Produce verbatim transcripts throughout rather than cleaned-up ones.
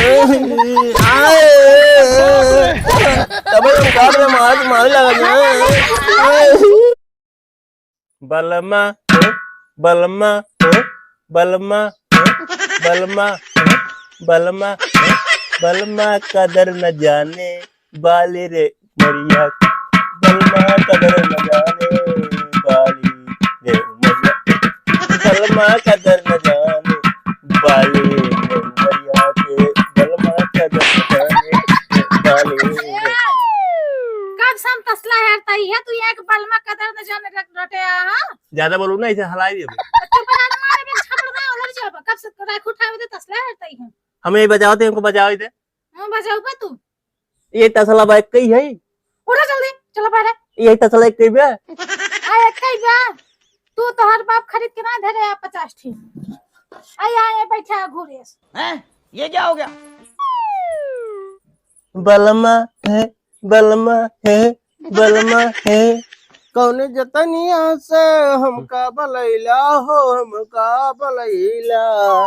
तबे हम बाप रे मार, मारे लगा ना। बलमा, बलमा, बलमा, बलमा, बलमा, बलमा कदर न जाने बाली रे उमरिया के, बलमा कदर न जाने बाली रे उमरिया के, बलमा कदर न जाने बाली रे उमरिया के, बलमा कदर न जाने बाली रे। कब से हम तसला हेरतई है, तू एक बलमा कदर न जाने रट-, रटे आ, हाँ? ज्यादा बोलू ना, इसे हलाई देबे। तू बना दे, मारे में छपड़ में उलझ जाबा। कब से राख उठावे दे, तसला हेरतई है। हमें ये बजाओ दे, हमको बजाओ दे। हाँ, बजाओ बा तू। ये तसला बा कई है? उठा जल्दी, चलो बाहर। ये तसला एक कई बा? हाँ, एक कई बा। तू तोहर बाप खरीद के ना धरे आ पचास ठी। आई, आई, बैठा घूरेस। हैं? ये क्या हो गया? बलमा है, बलमा है, बलमा है। कौन जतनिया से हमका बलैला हो, हमका बलैला।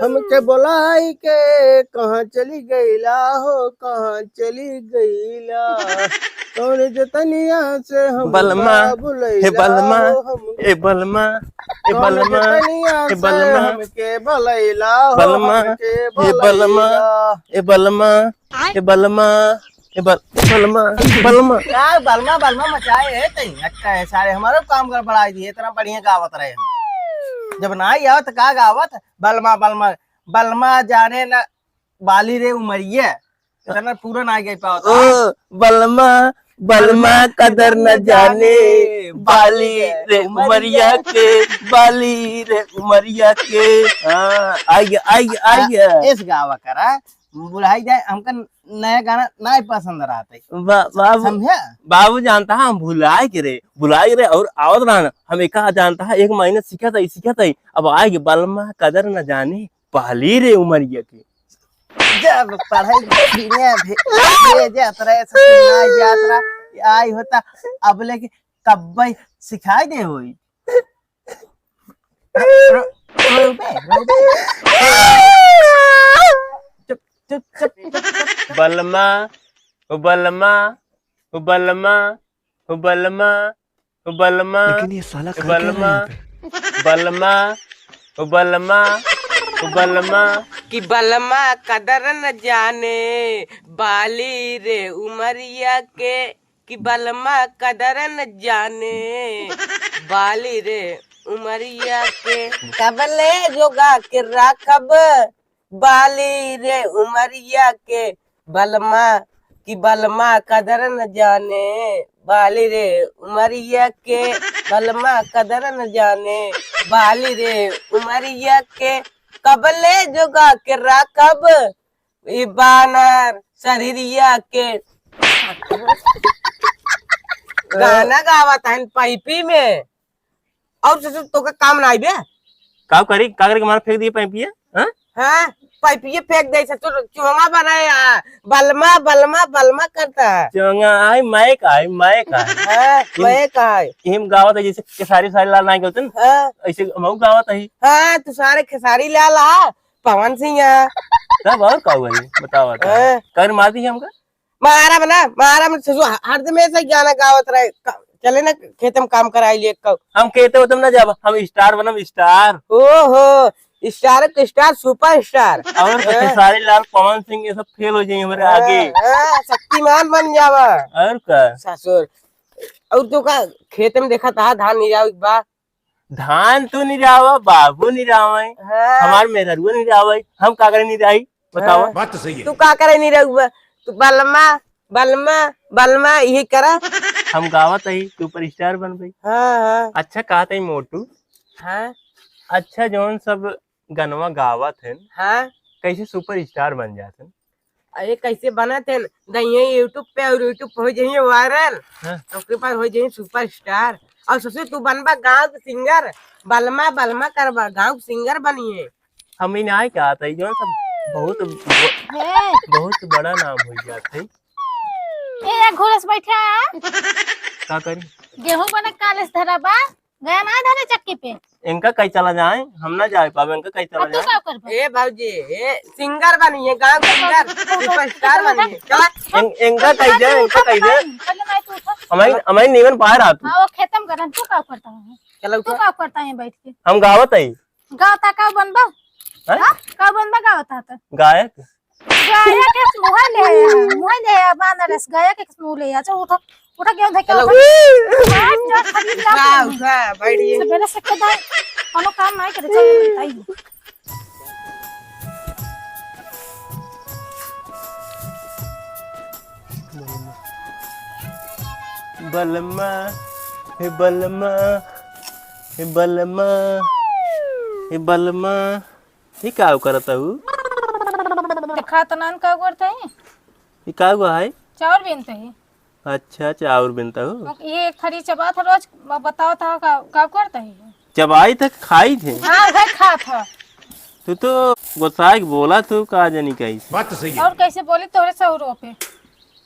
हमके बोलाई के कहाँ चली गईला हो, कहाँ चली गईला। कौन जतनिया से हमका बलमा, हे बुलैला बलमा, हो, हम ए बलमा, ए कौन बलमा, जतनिया हे से बलमा, हमके बलैला हो, बलमा, हमके हे बलमा, बलैला। ए बलमा, ए बलमा, ए बल-, बलमा, बलमा। का बलमा, बलमा मचाए है तई? अक्का है सारे, हमारो काम गड़बड़ाई दिए, इतना बढ़िया गावत रहे हम। जब ना ही आवत, का गावत? बलमा, बलमा, बलमा जाने ना बाली रे उमरिया। इतना पूरा ना गा पावत। ओ, बलमा, बलमा कदर न जाने, बाली रे उमरिया के, बाली रे उमरिया के। हाँ, आ गया, आ गया, आ गया। इस गावा करा, बुढ़ाई जाए, हमका नया गाना नाय पसंद रहत है। बा-, बाबू, समझा? बाबू जानता है, हम भुलाए के रे, भुलाए के रे, और आवत रहा ना, हम एक जानता है, एक महीना सीखत है, सीखत है, अब आए के बलमा कदर न जाने, बाली रे उमरिया के। जब पढ़ाई दुनिया भे-, भेजत रहे, ससुर ना जात रहा, आई होता, अब लेके कब्बे सिखाई दे होई। रो-, रोबे, रोबे। चुप, चुप, चुप, चुप, चुप। बलमा, ओ बलमा, ओ बलमा, ओ बलमा, ओ बलमा, लेकिन ये साला ओ कर क्या रहा है बलमा, यहाँ पे? बलमा, ओ बलमा, ओ बलमा। कि बलमा कदर न जाने, बाली रे उमरिया के। कि बलमा कदर न जाने, बाली रे उमरिया के। कबले जोगा के राखब, बाली रे उमरिया के। बलमा, कि बलमा कदर न जाने, बाली रे उमरिया के। बलमा कदर न जाने, बाली रे उमरिया के। कबले जोगा के राखब, ई बानर शरीरिया के। गाना गावत हन पाइपी में। और ससुर तोके काम ना आइबे। का करी, का करी के मार फेंक दिए पाइपिया? हाँ? हाँ, पाइपिये फेंक दे ससुर, चोंगा बनाए आ, बलमा, बलमा, बलमा करता है। चोंगा आई, माइक आई, माइक आई। हाँ, इम-, माइक आई। इम गावत है जैसे केसारी सारी लाल नाई गौतन। हाँ। ऐसे हम गावत है। हाँ, तू सारे खेसारी लाल आ, पवन सिंह है। तब और का हुआ ये? बताओ, बताओ। हाँ। कर मार दी हमका? मारा बना, मारा बना, ससुर ह-, हरदम ऐसे गाना गावत रहे। क-, चले ना खेते में काम कराई लिए कब। हम खेते वेते में ना जाब, हम स्टार बनब, स्टार। ओहो, स्टार के स्टार, सुपर स्टार। और तो हैं? खेसारी लाल, पवन सिंह ये सब फेल हो जाए हमारे हाँ, आगे। हाँ, शक्तिमान बन जावा। और का? ससुर, और तो का खेते में देखा था धान नहीं जाओ एक बार। धान तू निरावा, बाबू निरावे, हाँ। हमार मेहररुआ निरावे, हम का करे निराई? बतावा। हाँ। बात तो सही है। तू का करे निरहुआ? तू बलमा, बलमा, बलमा, यही करा। हम गावत हई, तू सुपरस्टार बनबे। हाँ, हाँ। अच्छा, कहत हई मोटू। हाँ। अच्छा, जौन सब गनवा गावत हन, हाँ। कैसे सुपरस्टार बन जात हन? अरे कैसे बनत है, दइहे YouTube पे और YouTube पे हो जाइए वायरल, हाँ। तो ओकरे बाद हो जाइए सुपरस्टार। और ससुर तू बनबा गाँव के सिंगर, बलमा बलमा करबा, गाँव के सिंगर बनिए। हम ही नाय कहत है, जौन सब बहुत ब-, हे। बहुत बड़ा नाम हो जात है। ए, या घोड़स बैठा। का करी? गेहूं बने काले से धरा बा। गया ना धरे चक्की पे। इनका कहीं चला जाए, हम ना जाए पावे, इनका कहीं चला अब तू जाए। का करबा? ए भौजी, ए सिंगर बनी है, गांव सिंगर, सुपरस्टार बनी है। चला। इन-, इनका कहीं जाए, इनका कहीं जाए। पहले मैं तू उठा। हमारी, हमारी नीवन पाए रहा तू। हाँ, वो खत्म करन, तू का करता है? चलो तू उठा। का करता है बैठ के? हम गावत है। गाता का बनबा? हैं? हाँ? का बनबा गावता था? गायक। गायक के मुँह ले आया, मुँह ले आया, बांदर से गायक के मुँह ले आया। चल उठा, उठा, गेहूं धके चलो। उठा। बैठ जा, खरीद ला उठा, तू। उठा, बैठ गई। सबेरे से के दाई, कोनो काम नहीं करे, चल, बताई। बलमा, हे बलमा, हे बलमा, हे बलमा। ई का करत हऊ? देखा त नान का करत हई? ई का हुआ है? चाउर बीनत हई। अच्छा, चाउर बीनत हऊ? ये एक थरी चबात ह रोज, ब-, बतावत ह का, का करत हई? चबाई त खाई थे। हाँ, उहे खात ह। तू तो गोसाई के बोला तू का जानी कैसे। बात तो सही है। और कैसे बोली तोहरे सौरो पे?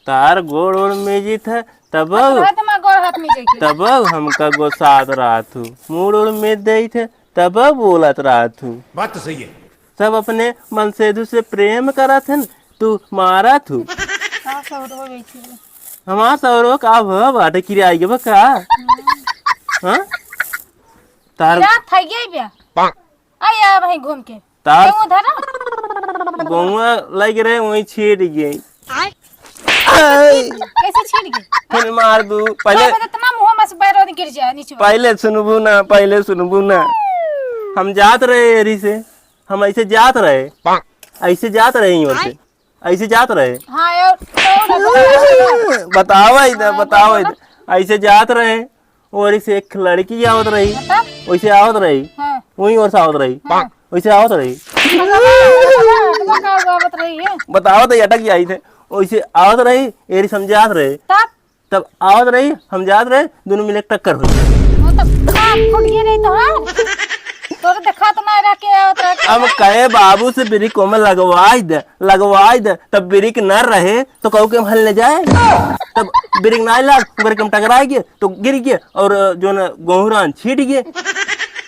तार गोड़ ओड़ में जीत है, तब हाँ, तो है तो मैं गोड़ हाथ में जाके। तब हमका गोसात रहत हू, मूड़ ओड़ में देत है, तब बोलत रहत हू। बात तो सही है। सब अपने मनसेधु से प्रेम करत हन, तू मारत हू। का सौरो बैठी है? हमार सौरो का भ बाटे किराई के बा का? हम्म। हाँ? तार क्या था ये बे? आ या भाई घूम के। तार क्यों उधर? गौवा लग रहे, वहीं छीट गई। आय। कैसे छीट गई? फिर मार दू। पहले बाप रे, इतना मुंह में से पैर गिर जाए नीचे। पहले सुनबू ना, पहले सुनबू ना। हम जात रहे एरी से, हम ऐसे जात रहे, ऐसे जात रहे यूं से, ऐसे जात रहे। हाँ, और, और बतावा इधर, हाँ, बतावा बोलो। इधर। ऐसे जात रहे, ओरी से एक लड़की आवत रही, तब? वैसे आवत रही, हाँ। वहीं ओर से आवत रही, हाँ। वैसे आवत रही। बतावा, बतावा, बतावा, का आवत रही है? बतावा तो अटक जाई थे, वैसे आवत रही, एरी समझात रहे। तब? तब आवत रही, हम जात रहे, दोनों मिले टक्कर हुई। वो तो आँख फूट गई रही तो, हाँ? तोरे देखा तो ना रह के आवत रहे। अब कहे बाबू से ब्रेक ओमे लगवाई दे, लगवाई दे, तब ब्रेक न रहे तो कहू के हम हल ले जाए, तब ब्रेक ना लाग, ओकरे के हम टकराए गए, तो गिर गए और जो न गोहुरान छीट गए।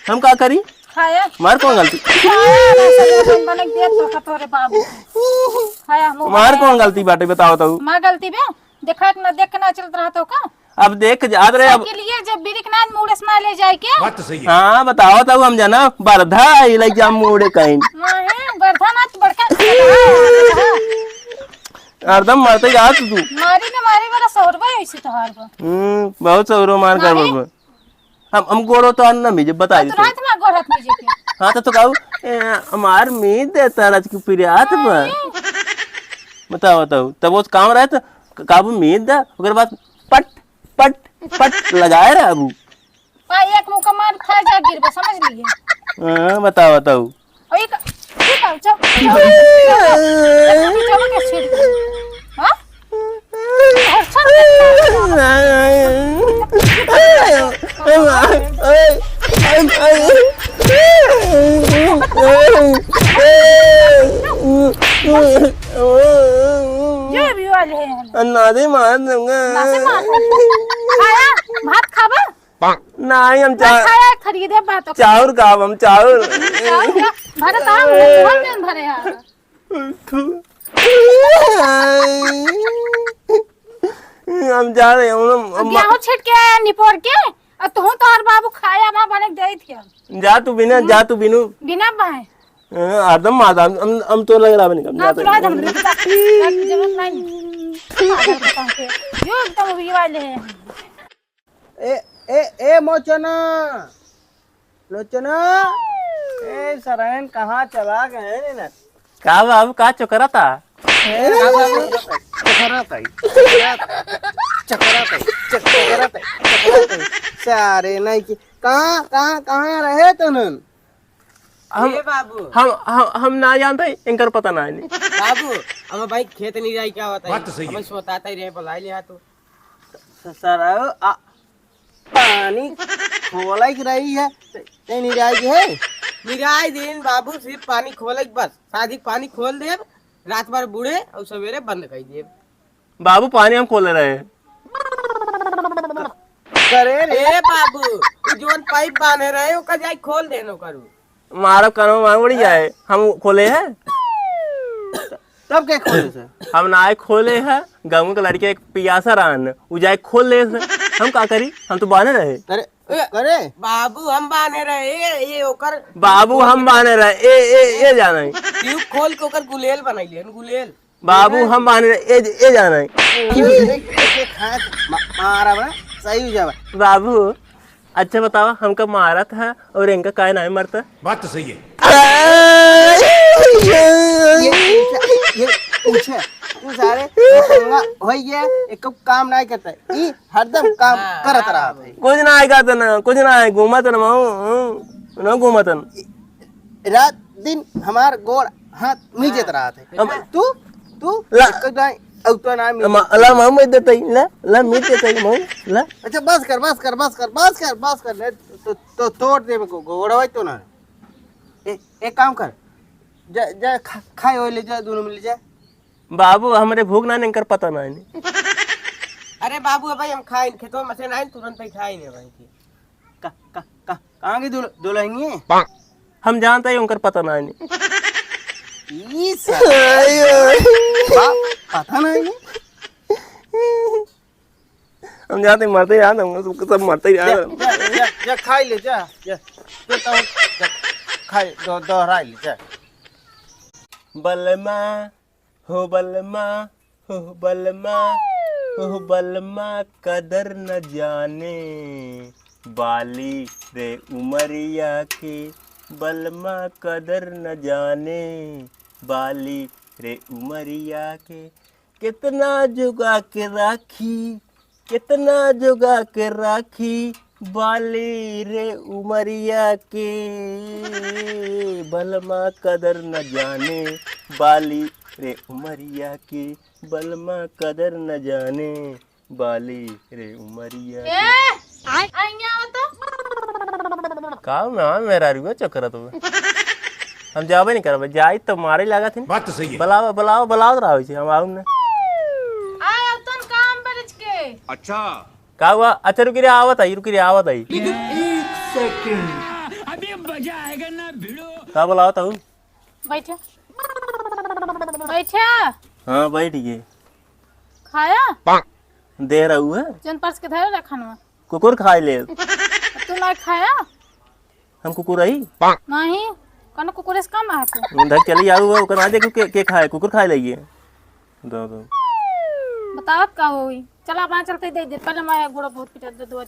हम का करी? खाया। मार कौन गलती? खाया, वैसे लोगन बने के दिया तो का तोरे बाबू। खाया, मुँह मार खाया। कौन गलती बाटे बताओ तो? मार गलती बे? देखा के ना, देख के ना चलत रहा तो का? अब देख जात रहे अब। सबके लिए जब ब्रेक ना मुड़े से ना ले जाए के? बात तो सही है। हाँ, बताओ तो हम जाना, बरधा आई लग जा मुड़े कहीं। नहीं, बरधा ना तो बड़का हरदम मरते जात तू। मारी में मारे वाला सौरवा है ऐसे तोहार बा। हम्म, बहुत सौरो मार कर मारी? बा। हम, हम गोड़ो तो ना मीजे, बता तो देते। रात में गोड़ हाथ मीजे के। हाँ, तो, तो कहू, ए, हमार मीत देता राज की प्रियात बा। नहीं। बताओ, बताओ। तब वो काम रहे तो क-, काबू मीत दा, ओकर बाद पट, पट, पट लगाए रहा अबू। पा एक मुका मार खा जा गिरबा, समझ लिए। हाँ, बताओ, बताओ। और ये का, ये का, चल, चल, चल, चल, चल, चल, के छेड़ दे। हाँ? और चल, चल, चल। ये भी वाले हैं। अन्ना दे मार दूंगा। ना से मार। खाया, भात खाबा? नहीं, हम भात चा-, खाया, खरीदे बात तो। चाउर खाब हम, चाउर। चाउर खा, भरे तो हम, हम नहीं भरे हैं। हम जा रहे हैं, हम, हम गेहूं छीट के आया निपोर के, और तू तोहर बाबू खाया ना बने के देत के। जा तू बिना, हम्म। जा तू बिनु। बिना बाय। हाँ, आदम माता, हम, हम, हम तो लग रहा बने, हम ना जाते तो हैं। हम जरूरत नहीं। यो एकदम ये वाले हैं। ए, ए, ए, मोचना, लोचना, ए, सरहन कहाँ चला गए रे ना? का बाबू, का चोकरा था? ए, चोकरा था, चोकरा था, चोकरा था, चोकरा था। सारे नहीं कि कहाँ, कहाँ, कहाँ रहे तनन? हम, ए बाबू। हम, हम, हम ना जानते, इनकर पता ना है। बाबू, हम भाई खेत नहीं जाए क्या होता है? बात तो सही है। हमें सोताता ही रहे, बुला लिया तू। स-, सरऊ, आ, पानी खोले के रही है, ते, ते निराई के है? निराई दिन बाबू, सिर्फ पानी खोले के बस। शादी के पानी खोल देब, रात भर बूड़े और सवेरे बंद कर देब। बाबू, पानी हम खोले रहे। करे रे। ए बाबू, जोन पाइप बांधे रहे, ओकर जाई खोल देन ओकर। मारब कानवा मार उड़ी जाए। हम खोले है? तब के खोले से? हम नाहीं खोले है, गाँव के लड़के एक पियासा रहन, उ जाए खोल ले से। हम का करी? हम तो बांधे रहे। करे, ए, करे? बाबू हम बांधे रहे, ए, ए, ओकर बाबू हम बांधे रहे, ए, ए, ए जाने। ट्यूब खोल के ओकर गुलेल बनाई लेन, गुलेल। बाबू हम बांधे रहे, ए, ए जाने। ए, ए, ए, ए, खाए, मा-, मारा बा, सही हो जावा। बाबू, अच्छा बतावा, हमका मारत है और इनका काहे नाहीं मरता? बात तो सही है। ये पूछा, ये पूछा, तू सारे लफंगा होई गया, एक काम नाहीं करता। ई हरदम काम हाँ, करत हाँ, रहा भाई। कुछ नाहीं करता ना, कुछ नाहीं, घूमत ना, मऊ, हूँ, ना घूमत ना। रात दिन हमार गोड़ हाथ मीजत हाँ। रहा था। अब तू, तू ला। एक दाई, अब तो ना मीज ला, ला, मऊ मीज देता ही, ला, ला, मीज देता ही, मऊ, ला। अच्छा, बस कर, बस कर, बस कर, बस कर, बस कर, ले, तो, तो तोड़ दे मेरे को, गोड़वा तो ना। ए, एक काम कर, जा, जा, खा, खाए होए ले जा, दोनों मिल जा। बाबू, हमरे भूख ना, इनकर पता ना है। अरे बाबू, अब भाई हम खाए, खेतवा में से ना, तुरंत ही खाए नहीं भाई की। का, का, का, कहाँ की दुल-, दुल्हनिया? हम जानता ही, उनकर पता ना है। ई साला। आयो। बा-, पता ना है। हम जाते मरते यार, हम सब, सब मरते यार। जा, जा, जा, जा, खाई ले, जा, जा। तो, तो, जा, खाई, दो-, दोहराई ले, जा। बलमा, हो बलमा, हो बलमा, हो बलमा, कदर न जाने बाली रे उमरिया के, बलमा कदर न जाने बाली रे उमरिया के। कितना जोगा के राखी, कितना जोगा के राखी, बाली रे उमरिया के, बलमा कदर न जाने, बाली रे उमरिया के, बलमा कदर न जाने, बाली रे उमरिया के। ए, आइया आओ तो। का में, हाँ, मेहरारू चक्कर तो। हम जाबे नहीं करबे, जाई तो मारे लागत है। बात तो सही है। बुलाओ, बुलाओ, बुलाओ तो रहा होइसे, हम आउम ना। आए अब तन काम बरज के। अच्छा। का हुआ? अच्छा, रुकी रे, आवत आई, रुकी रे, आवत आई। लेकिन एक सेकंड। अभी मजा आएगा ना भिड़ो। का बुलावत हूँ? बैठा। बैठा। हाँ, बैठ गए। खाया? दे रहा हूँ है। जौन परस के धरे रखा ना। कुकुर खाए ले। तू ना खाया? हम कुकुर हई? नहीं, कौनो कुकुर से कम है तू। उधर चली जाऊ, वो ओकर ना देखू के, के खाए, कुकुर खाए लगिए। दो, दो। बतावत का होई? चला, वहाँ चलते दे दे, पहले मैं गोड़ा बहुत पिटा दे दो।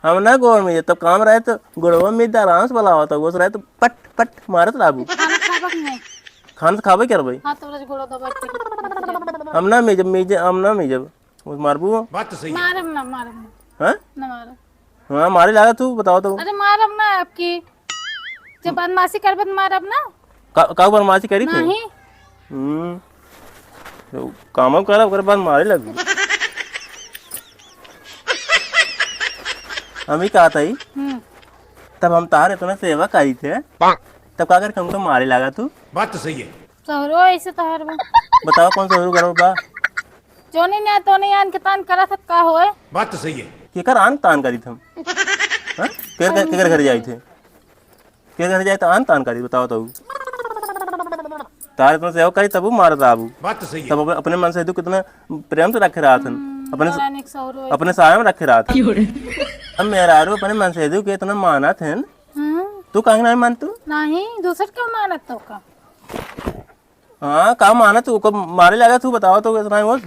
हम ना गोड़ में, तब काम रहे तो गोड़वा में आराम से बुलावा था, वो रहे तो पट, पट मारत रहबू। खाना खाबा कि नहीं? खाना तो खाबे करबे। हाँ, तो बस गोड़ा दबा के। हम ना मेजब, मेजे, हम ना मेजब। वो मारबू? बात तो सही है। मारब ना, मारब ना। हाँ? ना मारब। हाँ, मारे लागा तू, बताओ तो। अरे मारब ना आपकी। जब बदमाशी करबे तो मारब ना। का, का बदमाशी करी थी? नहीं। हम्म। तो काम वाम करब, ओकर बाद मारे लगबू। हम ही कहत हई, हम्म। तब हम तार इतना सेवा करी थे, तब का करके हमको मारे लागा तू? बात तो सही है। सहुरो ऐसे तोहर बा। बताओ कौन सहुरो घर बा? जोने ना तोने आन के तान करत हत का होए? बात तो सही है। केकर आन तान करी थे हम? हाँ? केकर, केकर घर जाई थे? केकर घर जाई तो आन तान करी, बताओ तो। तार इतना सेवा करी तब वो मारत आबू। बात तो सही है। तब अपने, अपने मन से तू कितना प्रेम से रखे रहत हन। हम्म, अपने, तोरा ने एक सहुरो है। अपने साया में रखे रहत हन। अब मेहरारू अपने मन से तू के इतना मानत हन। हम्म। तू काहे नहीं मानतू? नहीं, दूसर क्यों मानत तो का? हाँ, का मानत तू? ओकर मारे लागा तू, बताओ तो, इतना ही होत।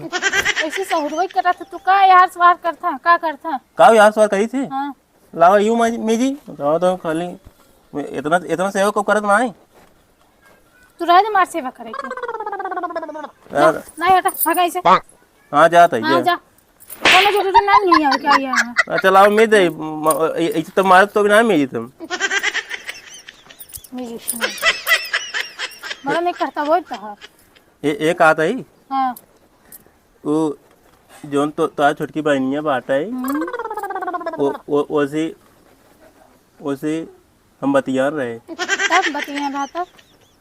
ऐसे सहुरवई करत तू, का यार सवार करता, का करता? का यार सवार करी थी? हाँ। लावा यू माजी, मीजी, बताओ तो खाली, इतना, इतना सेवा को करत ना है। तू रह दे, मार सेवा करे के। यार। ना, ना, हटा, भागा इसे। हाँ, जात है, हाँ, जा। जा। कोनो जरूरी ना नहीं है, क्या यहाँ? अच्छा, लाओ, मैं दे, म-, ए-, ए-, तो मारत तो भी ना, मैं जीतम। मैं जीतम। मगर नहीं करता, वो तो है। ए-, एक आता ही। हाँ। वो जोन तो, तो छोटकी बहनिया बाटा है। हम्म। वो, वो, ओसे, ओसे हम बतियान रहे। तब बतियान रहा तब?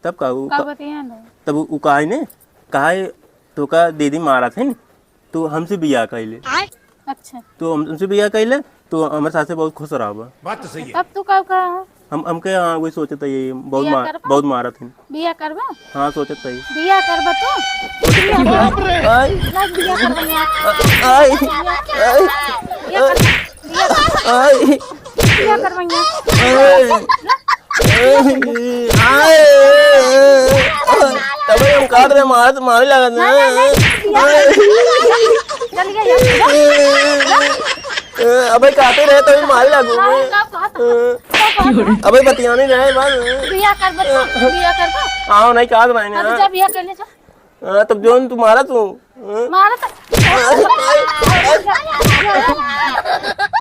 तब का, उ का का-, बतियान रहे? तब उ, उ काहे ने, काहे तोका दीदी मारा थे न, तू हमसे बियाह कइले। अच्छा। तू हम, हमसे बियाह कइले, तू हमरे साथे बहुत खुश रहबा। बात तो सही है। तब तू का कहा? हम, हमके, हाँ, वही सोचत है, ये बहुत बिया मार-, करबा? बहुत मारत हैं। बिया करबा? हाँ, सोचत है। बिया करबा तू? बाप रे। आय। ना, बिया करबा यार। आय। आय। बिया कर, बिया कर। आय। बिया करबा यार। आय। आय। तबे हम काट रहे, मारत, मारे लागत ना, ना, ना, ना, बिया कर। चल गया यार। अबे काटे रहे तो भी मारे लागू। राहुल का कहा था? अबे बतियाने रहे बस। बिया कर बच्चा, बिया कर बा। आओ नहीं कहा था मैंने, हाँ, तो हाँ। जा बिया कर ले, जा। हाँ, तब जोन तू मारा तू, हाँ। मारा तो।